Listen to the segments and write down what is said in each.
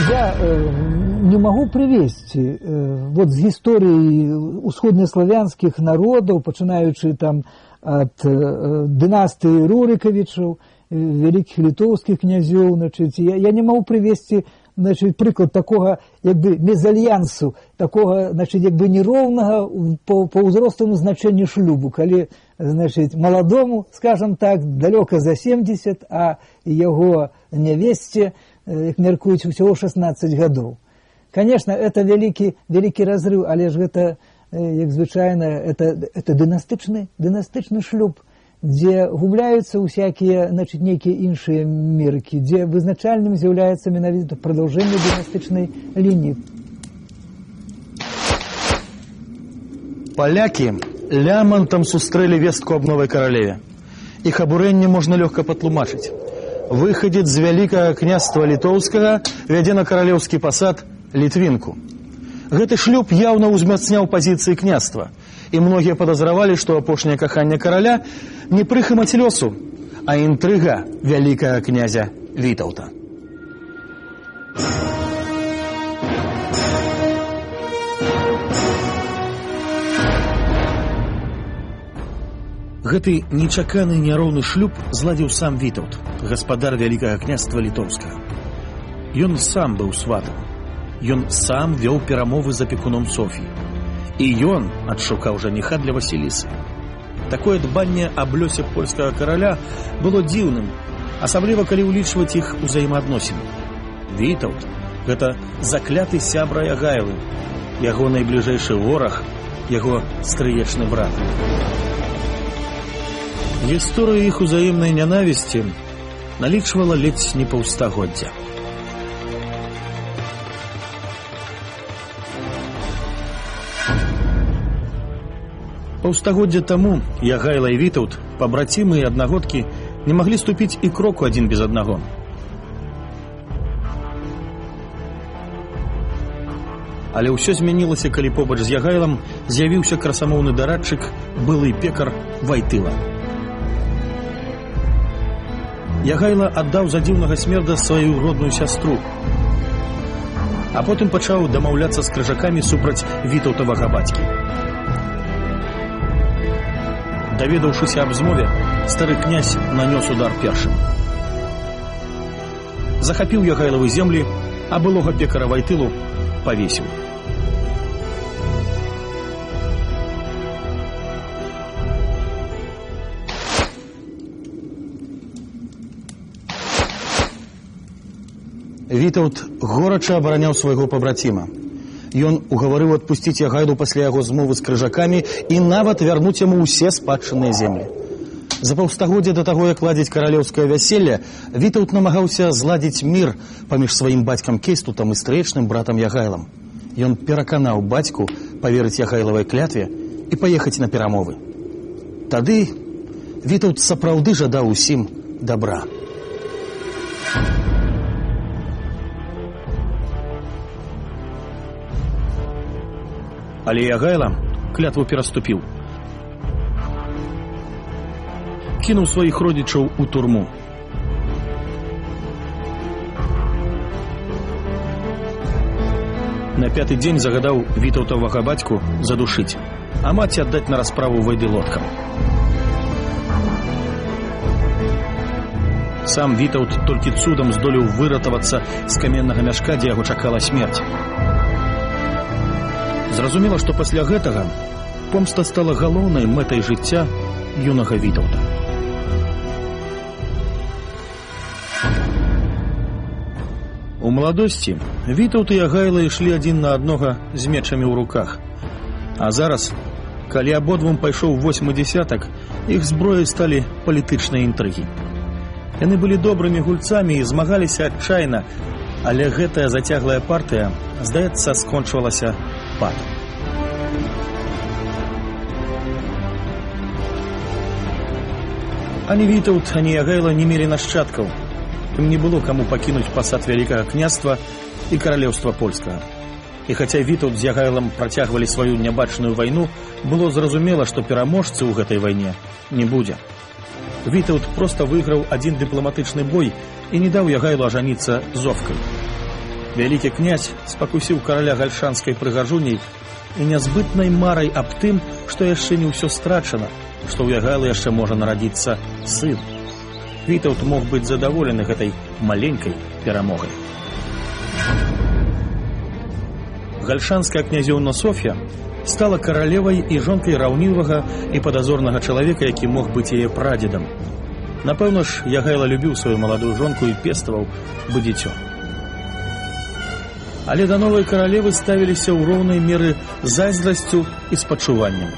Я не магу прывесці вот з гісторыі усходнеславянскіх народаў, пачынаючы там ад дынастыі Рурыкавічаў, вялікіх літоўскіх князёў, значыць, я не магу прывесці, значыць, прыклад такога як бы мезальянсу, такога, значыць, як бы нероўнага па ўзроставым значэнні шлюбу, калі, значыць, маладому, скажем так, далёка за 70, а яго нявесце, як мяркуюць, усяго 16 гадоў. Конечно, это вялікі, вялікі разрыв, але ж гэта, як звычайна, это дынастычны шлюб, дзе губляюцца ўсякія, значыць, нейкія іншыя меркі, дзе вызначальным з'яўляецца менавіта прадаўжэнне дынастычнай лініі. Палякі лямантам сустрэлі вестку аб новай каралеве. Іх абурэнне можна лёгка патлумачыць. Выхадзец з Вялікага княства Літоўскага вядзе на каралеўскі пасад літвінку. Гэты шлюб яўна ўзмацняў пазіцыі княства, і многія падазравалі, што апошняе каханне караля не прыхамаць лёсу, а інтрыга вялікага князя Вітаўта. Гэты нечаканы няроўны шлюб зладзіў сам Вітаўт, гаспадар Вялікага княства Літоўскага. Ён сам быў сватам. Ён сам вёў перамовы з апекуном Софіі. І ён адшукаў жаніха для Васілісы. Такое дбанне аб лёсе польскага караля было дзіўным, асабліва калі ўлічваць іх узаемаадносіны. Вітаўт гэта закляты сябра Ягайлы, яго найбліжэйшы вораг, яго стрыечны брат. Гісторыя іх узаемнай нянавісці налічвала ледзь не паўстагоддзя. Паўстагоддзя таму Ягайла і Вітаўт, пабрацімы і аднагодкі, не маглі ступіць і кроку адзін без аднаго. Але ўсё змянілася, калі побач з Ягайлам з'явіўся красамоўны дарадчык, былы пекар Вайтыла. Ягайла аддаў за дзіўнага смерда сваю родную сястру, а потым пачаў дамаўляцца з крыжакамі супраць Вітаўтавага бацькі. Даведаўшыся аб змове, стары князь нанёс удар першым. Захапіў Ягайлавы землі, а былога пекара Вайтылу павесіў. Вітаўт горача абараняў свайго пабраціма. Ён угаварыў адпусціць Ягайлу пасля яго змовы з крыжакамі і нават вярнуць яму ўсе спадчынныя землі. За паўстагоддзя да таго, як ладзіць каралеўскае вяселле, Вітаўт намагаўся зладзіць мір паміж сваім бацькам Кейстутам і стрыечным братам Ягайлам. Ён пераканаў бацьку паверыць Ягайлавай клятве і паехаць на перамовы. Тады Вітаўт сапраўды жадаў усім дабра. Але Ягайла клятву пераступіў. Кінуў сваіх родзічаў у турму. На пяты дзень загадаў Вітаўтавага бацьку задушыць, а маці аддаць на расправу вайдылоткам. Сам Вітаўт толькі цудам здолеў выратавацца з каменнага мяшка, дзе яго чакала смерць. Зразумела, што пасля гэтага помста стала галоўнай мэтай жыцця юнага Вітаўта. У маладосці Вітаўт і Ягайла ішлі адзін на аднога з мечамі ў руках. А зараз, калі абодвум пайшоў восьмы дзесятак, іх зброяй сталі палітычныя інтрыгі. Яны былі добрымі гульцамі і змагаліся адчайна, але гэтая зацяглая партыя, здаецца, скончвалася патам. Ані Вітаўт, ані Ягайла не мелі нашчадкаў. Ім не было каму пакінуць пасад Вялікага княства і каралеўства польскага. І хаця Вітаўт з Ягайлам працягвалі сваю нябачную вайну, было зразумела, што пераможцы ў гэтай вайне не будзе. Вітаўт проста выйграў адзін дыпламатычны бой і не даў Ягайлу ажаніцца з Зофкай. Вялікі князь спакусіў караля гальшанскай прыгажуняй і нязбытнай марай аб тым, што яшчэ не ўсё страчана, што ў Ягайлы яшчэ можа нарадзіцца сын. Вітаўт мог быць задаволены гэтай маленькай перамогай. Гальшанская князёўна Соф'я стала каралевай і жонкай раўнівага і падазорнага чалавека, які мог быць яе прадзедам. Напэўна ж, Ягайла любіў сваю маладую жонку і пеставаў бы дзіцё. Але да новай каралевы ставіліся ў роўнай меры зайздрасцю і спачуваннем.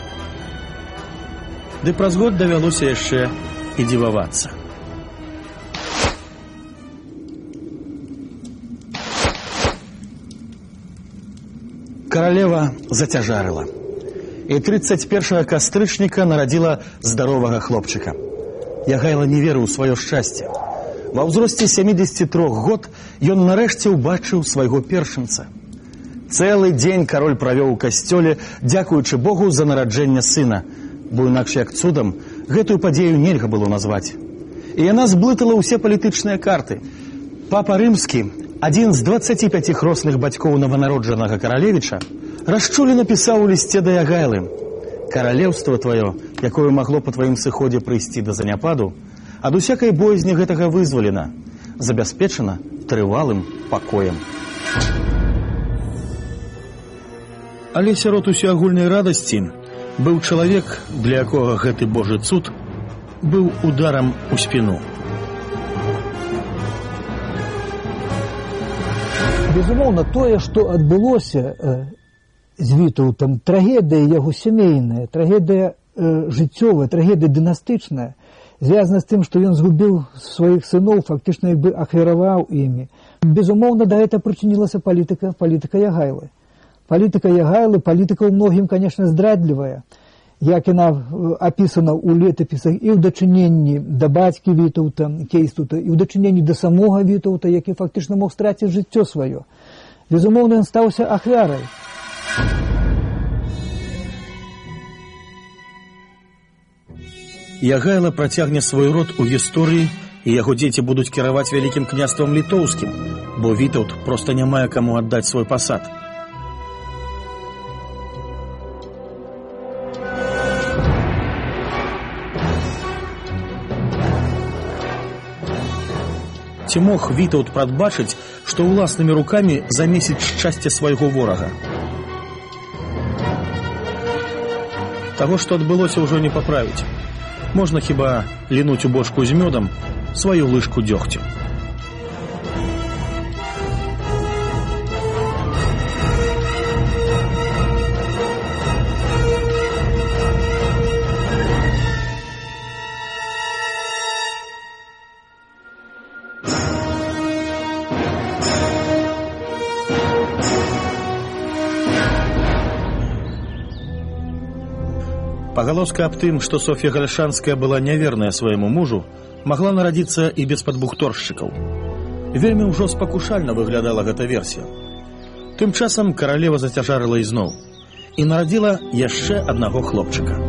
Ды праз год давялося яшчэ і дзівавацца. Каралева зацяжарыла. І 31 кастрычніка нарадзіла здаровага хлопчыка. Ягайла не верыў у сваё шчасце. Ва ўзросце 73 год ён нарэшце ўбачыў свайго першынца. Цэлы дзень кароль правёў у касцёле, дзякуючы Богу за нараджэнне сына, бо інакш як цудам гэтую падзею нельга было назваць. І яна зблытала ўсе палітычныя карты. Папа Рымскі, адзін з 25 хросных бацькоў нованароджанага каралевіча, расчулена пісаў у лісце да Ягайлы: «Каралеўства тваё, якое магло па тваім сыходзе прыйсці да заняпаду, ад усякай боязні гэтага вызвалена, забяспечана трывалым пакоем». Але сярод усеагульнай радасці быў чалавек, для якога гэты божы цуд быў ударам у спіну. Безумоўна, тое, што адбылося з Вітаўтам, трагедыя яго сямейная, трагедыя жыццёвая, трагедыя дынастычная, звязана з тым, што ён згубіў сваіх сыноў, фактычна як бы ахвяраваў імі. Безумоўна, да гэта прычынілася палітыка Ягайлы. Палітыка Ягайлы, палітыка ў многім, конечно, здрадлівая, як яна апісана ў летапісах і ў дачыненні да бацькі Вітаўта, Кейстута, і ў дачыненні да самога Вітаўта, які фактычна мог страціць жыццё сваё. Безумоўна, ён стаўся ахвярай. Ягайла працягне свой род у гісторыі, і яго дзеці будуць кіраваць вялікім княствам літоўскім, бо Вітаўт проста не мае каму аддаць свой пасад. Ці мог Вітаўт прадбачыць, што ўласнымі рукамі замесіць шчасце свайго ворага? Таго, што адбылося, ўжо не паправіць. Можна хіба лінуць у бочку з мёдам сваю лыжку дзёгцю. Пагалоска аб тым, што Софья Гальшанская была няверная свайму мужу, магла нарадзіцца і без падбухторшчыкаў. Вельмі ўжо спакушальна выглядала гэта версія. Тым часам каралева зацяжарыла ізноў і нарадзіла яшчэ аднаго хлопчыка.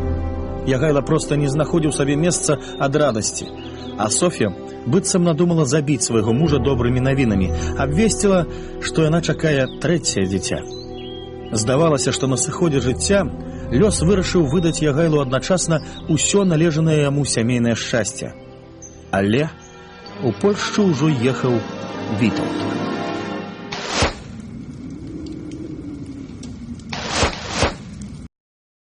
Ягайла проста не знаходзіў сабе месца ад радасці, а Софья быццам надумала забіць свайго мужа добрымі навінамі, абвесціла, што яна чакае трэцяе дзіця. Здавалася, што на сыходзе жыцця лёс вырашыў выдаць Ягайлу адначасна ўсё належанае яму сямейнае шчасце. Але у Польшчу ўжо ехаў Вітаўт.